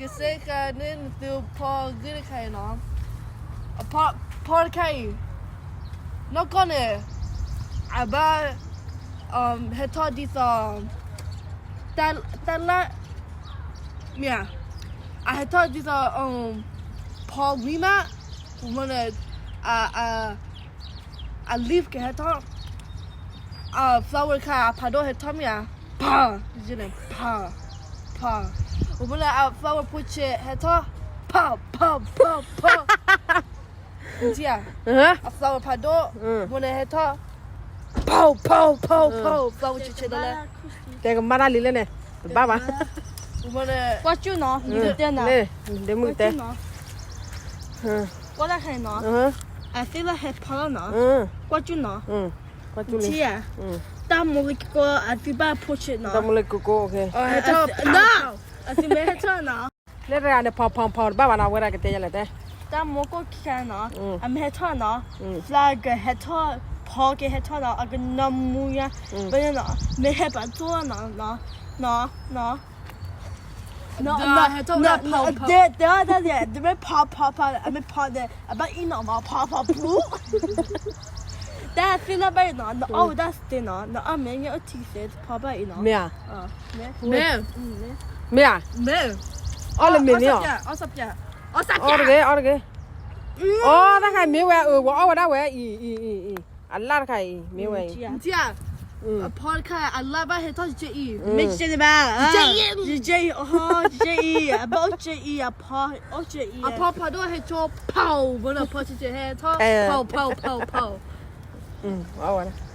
ကစဲးဃာ်န့ၢ်နသုဖီဂ့ၢ်တခါအံၤနီၤ, အဖီတခါအံၤ, နီၢ်ကီၢ်န့ၣ်, အဘၣ်, ဟဲထီၣ်ဒ်သိး, တၢ်လၢ, မ့ၢ်ဧါ, အဟဲထီၣ်ဒ်သိး, ဖီဝံၤမး, မ့ၢ်န့ၣ်, အ, အ leaf ကဟဲထီၣ်, အ flower တခါအဖးဒိၣ်ဟဲထီၣ်မ့ၢ်ဧါ, ဖီ, ဖီ, ဖီ, မ့ၢ်န့ၣ် အ flower ဖိဆဲးဟဲထီၣ်, ဖီ, ဖီ, ဖီ, ဖီ, နထံၣ်ဧါ, အ flower ဖးဒိၣ်, မ့ၢ်န့ၣ်ဟဲထီၣ်, ဖီ, ဖီ, ဖီ, ဖီ, flower ဆဲးဆဲးဒ်လဲၣ်, တဲကမၣ်တၢ်လံလဲၣ်န့ၣ်, တဘၣ်ဘၣ်, မ့ၢ်န့ၣ်, ကွၢ်ကၠူၣ်နီၤ, တဲနၤ, တဲမုၢ်တဲ, ကွၢ်တၢ်ခဲအံၤနီၤ, အသ့ၣ်လၢဟဲဖီလီၤနီၤ, ကွၢ်ကၠူၣ်နီၤ, နထံၣ်ဧါ, တၢ်မိၢ်လၢကကိးအသုဘၣ်ဖိဆဲးနီၤ, တၢ်မိၢ်လၢကကိး, အသုမ့ၢ်ဟဲထီၣ်နီၤ, လၢတဂၤန့ၣ် ဖီဖီဖီတဘၣ်ဘၣ်နီၤ, အဝဲဒၣ်ကတဲယၤလဲၣ်တဲ, တၢ်မိၢ်ကိၢ်ခံခါနီၤ, အမ့ၢ်ဟဲထီၣ်နီၤ, ဖျါကဟဲထီၣ်, ဖီကဟဲထီၣ်နီၤ, အကနီၢ်မူညါ, ဘၣ်န့ၣ်နီၤ, မ့ၢ်ဟဲပာ်ထီၣ်နီၤ, နီၤ, နီၤ, တဲအီၤတၢ်န့ၣ်, တမ့ၢ်ဖီဖီဖီ, အမ့ၢ်ဖီန့ၣ်, အဘၣ်အံၤနီၤမး, ဖီဖီဖီ, တၢ်သ့ၣ်နီၣ်ဘၣ်အံၤနီၤ, နအီၣ်ဝဲဒၣ်စတ့နီၤ, နအီၣ်မ့ၢ်ညါအိၣ်ထံကစဲးတဖီဘၣ်အံၤနီၤ, မ့ၢ်ဧါ, မ့ၢ်, မ့ၢ်ဧါ, အီၣ်လၢမ့ၢ်န့ၣ်အီၤ, အီၣ်တဂ့ၤ, အီၣ်တဂ့ၤ, အီၣ်တခါအံၤမ့ၢ်ဝဲအၢ, ပှၤအီၣ်ဝဲဒၣ်ဝဲအံၤ, အံၤ, အံၤ, အံၤ, အလၢ်တခါအံၤမ့ၢ်ဝဲအံၤ, အဖီတခါအလၢ်ဘၣ်ဟဲထီၣ်ကကဲအံၤ, မ့ၢ်ကကဲန့ၣ်ဘၣ်, ကကဲအံၤ, ကကဲအံၤ, အဘၣ်အိၣ်ကကဲအံၤ, အဖီ, အိၣ်ကကဲအံၤ, အဖီဖးဒိၣ်ဟဲဆိဖီ, ဘၣ်န့ၣ်ဖီကကဲဟဲထီၣ်, ဖီ, ဖီ, ဖီ, ဖီ, အီၣ်ဝဲဒၣ်